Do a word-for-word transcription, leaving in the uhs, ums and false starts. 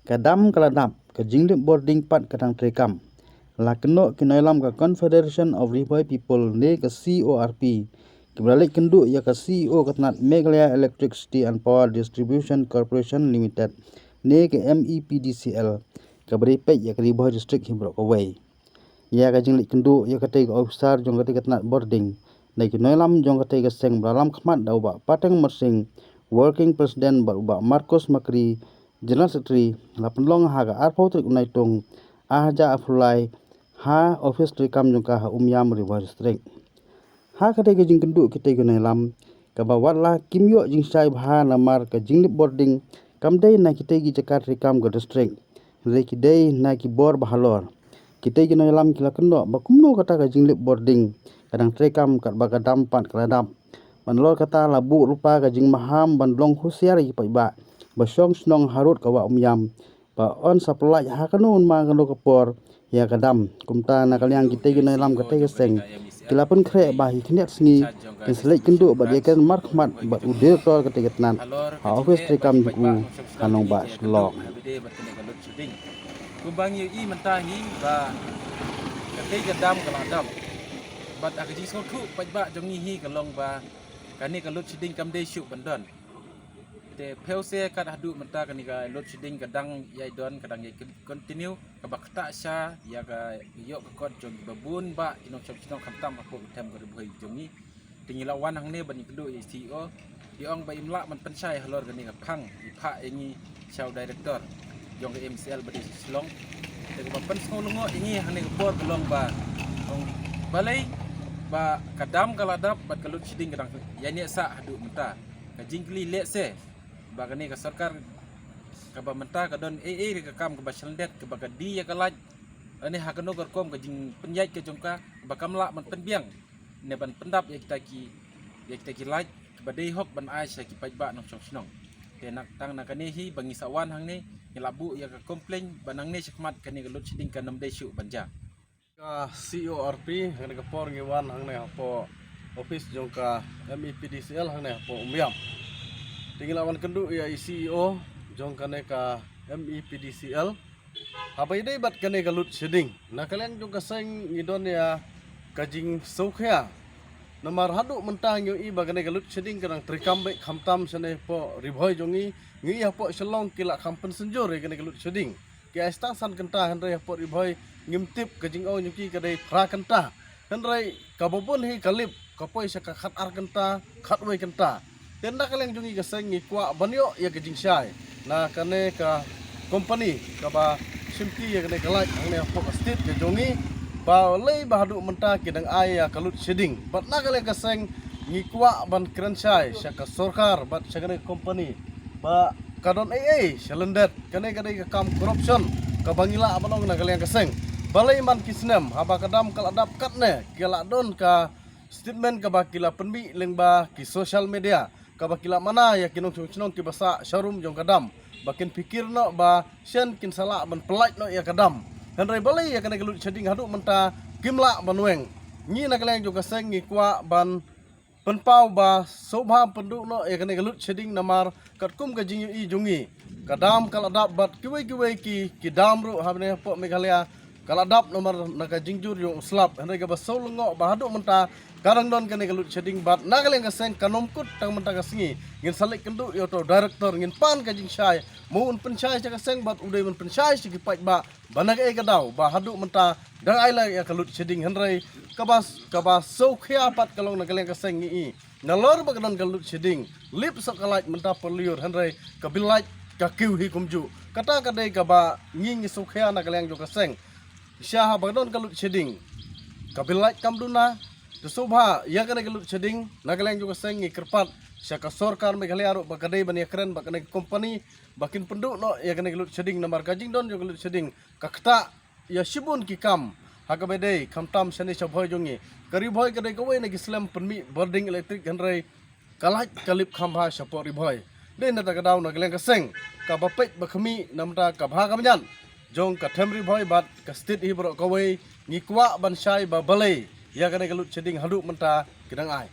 Ka dam ka la dap, ka jinglip bording pat ka dang treikam. La kynnoh ki nongïalam ka Confederation of Ri Bhoi People ne ka C O R P, kiba la leit kynduh ïa ka C E O ka tnat Meghalaya Electricity and Power Distribution Corporation Limited ne ka M E P D C L, kaba dei peit ïa ka Ri Bhoi District hi baroh kawei. Ïa ka jingleit kynduh ïa katei ka officer jong katei ka tnat bording, da ki nongïalam jong katei ka seng ba la lam khmat da u Bah Pateng Marsing, Working President, bad u Bah Marcos Makri, General Secretary, la pynlong ha ka arphew tarik u Naitung, ar hajar arphew lai, ha office treikam jong ka ha Umiam, Ri Bhoi District. Ha katei ka jingkynduh kitei ki nongïalam, kaba wat la kim ïoh jingshai bha namar ka jinglip bording kam dei na kitei ki jaka treikam ka district, hynrei ki dei na ki bor ba halor. Kitei ki nongïalam ki la kynnoh ba kumno kata ka jinglip bording ka dang treikam katba ka dam pat ka la dap. Ban lor kata la buh lypa ka jingmaham ban long husiar ïa ki paidbah ba shong shnong harud ka wah Umiam, ba yn sa pyllait ha kano ma kano ka por ïa ka dam. Kumta na ka liang kitei ki nongïalam katei ka seng ki la pynkhreh ba hi khyndiat sngi kin sa leit kynduh bad ïakren markhmat bad u director katei ka tnat ha office treikam jong u ha nongbah Shillong. Kumba ngi ïohi mynta hi ba katei ka dam ka la dap, bad ha ka jingsngewthuh paidbah jong ngi hi ka long ba kane ka load shedding kam dei shuh ban don. Te phew se kat haduh mynta kane ka load shedding ka dang ïai don, ka dang ïai continue, kaba ktah sha ïa ka ïoh ka kot jong kiba bun bah ki nongshong shnong khamtam hapoh ka them ka Ri Bhoi jong ngi. Te ngi la wan hangne ban ïakynduh ïa i C E O. I ong ba im lah ban pynshai halor kane ka phang, i phah ïa ngi sha u director jong ka M C L ba dei sha Shillong. Te kaba pynsngew lyngngoh ïa ngi hangne ka por ka long ba ong balei ba ka dam ka la dap bad ka load shedding ka dang ïai neh sah haduh mynta. Ka jingkylli lehse ba kane ka sorkar kaba mynta ka don ei ei ka kam kaba shlyndet kaba ka die ïa ka light, lane ha kano ka rukom ka jingpynïaid ka jong ka ba kam lah ban pynbiang ne ban pyndap ïa kita ki, ïa kita ki light kaba dei hok ban ai sha ki paidbah nongshong shnong. Te na tang na kane hi ba ngi sa wan hangne, ngi la buh ïa ka complain ba nangne shakhmat kane ka load shedding kan ym dei shuh ban jia. Ka C O R P, hangne ka por ngi wan hangne hapoh office jong ka M E P D C L hangne hapoh Umiam. Te ngi la wan kynduh ïa i C E O jong kane ka M E P D C L. Haba ïadei bad kane ka load shedding, na ka liang jong ka seng ngi don ïa ka jingsngewkhia. Namar haduh mynta ngi ïohi ba kane ka load shedding ka dang treikam beit khamtam shane hapoh Ri Bhoi jong ngi, ngi ïohi hapoh Shillong ki la kham pynsynjur ïa kane ka load shedding. Ki ai stang san kynta hynrei hapoh Ri Bhoi ngim tip, ka jingong jong ki ka dei phra kynta. Hynrei kaba bun hi ka lip, ka poi sha ka khat ar kynta, khatwei kynta. Te na ka liang jong ngi ka seng ngi kwah ban ïoh ïa ka jingshai na kane ka company kaba shimti ïa kane ka light hangne hapoh ka state ka jong ngi, balei ba haduh mynta ki dang ai ïa ka load shedding. Bad na ka liang ka seng ngi kwah ban kren shai sha ka sorkar bad sha kane ka company ba ka don ei ei shlyndet. Kane ka dei ka kam corruption kaba ngi lah ban ong na ka liang ka seng. Balei man ki snem haba ka dam ka la dap katne ki la don ka statement kaba ki la pynmih lyngba ki social media, kaba ki la mana ïa ki nongshong shnong kiba sah sharum jong ka dam ba kin phikir noh ba shen kin sa lah ban pyllait noh ïa ka dam. Hynrei balei ïa kane ka load shedding haduh mynta kim lah ban weng. Ngi na ka liang jong ka seng ngi kwah ban pynpaw ba sngewbha pynduh noh ïa kane ka load shedding namar katkum ka jingïohi jong ngi, ka dam ka la dap bad kiwei kiwei ki, ki dam ruh hangne hapoh Meghalaya ka la dap namar na ka jingjur jong u slap. Hynrei kaba sngewlyngngoh ba haduh mynta ka dang don kane ka load shedding bad na ka liang ka seng kan ym kut tang mynta ka sngi ngin sa leit kynduh ïa uto u director ngin pan ka jingshai, mo un pynshai sha ka seng bad u dei ban pynshai sha ki paidbah ba na kaei ka daw ba haduh mynta dang ai la ïa ka load shedding. Hynrei kaba, kaba sngewkhia pat ka long na ka liang ka seng ngi i nalor ba ka don ka load shedding, lip sah ka light mynta por lyiur hynrei ka bill light ka kiew hi kumjuh. Kata ka dei kaba ngi ngi sngewkhia na ka liang jong ka seng. Sha haba ka don ka load shedding ka bill light kam duna. Te sngewbha ïa kane ka load shedding na ka liang jong ka seng ngi kyrpad sha ka sorkar Meghalaya ruh ba ka dei ban ïakren bad kane ka company ba kin pynduh noh ïa kane ka load shedding namar ka jingdon jong ka load shedding ka ktah ïa shibun ki kam ha kaba dei khamtam shane sha Bhoi jong ngi. Ka Ri Bhoi ka dei kawei na ki slem pynmih bording electric hynrei ka light ka lip kham bha shapoh Ri Bhoi. Dei na kata ka daw na ka liang ka seng kaba peit ba khmih namar ka bha ka mñiat jong ka them Ri Bhoi bad ka state hi baroh kawei ngi kwah ban shai ba balei ïa kane ka load shedding haduh mynta ki dang ai.